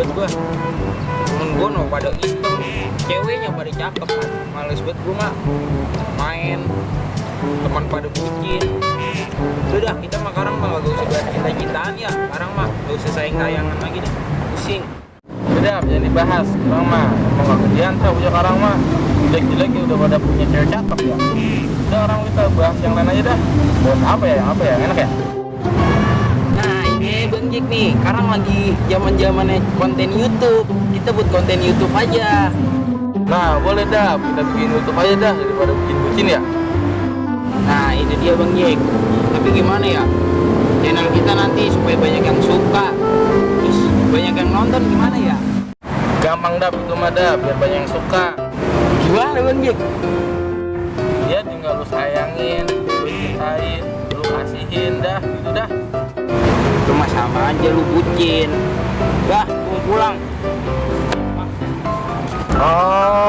banget gua. Temen gua no pada hitam, ceweknya pada cakep kan. Males banget gua mah main, teman pada bucin. Udah kita mah sekarang mah gak usah bahas cinta-cintaan ya. Sekarang mah gak usah sayang-sayangan lagi deh. Pusing. Udah, jangan dibahas. Sekarang mah emang gak kerjaan tuh sekarang mah. Jelek-jelek ya udah pada punya cewek cakep ya. Udah orang kita bahas yang lain aja dah. Bahas apa ya? Apa ya? Enak ya? Nah ini Bang Jack nih, sekarang lagi zaman-zamannya konten YouTube. Kita buat konten YouTube aja. Nah, boleh dah. Kita bikin YouTube aja dah daripada bucin-bucin ya. Nah ini dia Bang Jack. Tapi gimana ya? Channel kita nanti supaya banyak yang suka, terus banyak yang nonton gimana ya? Gampang dah itu mah dah, biar banyak yang suka. Gimana Bang Jack? Ya tinggal lu sayangin, lu cintain, lu kasihin dah, gitu dah. Cuma sama aja lu bucin. Dah, gua pulang. Oh,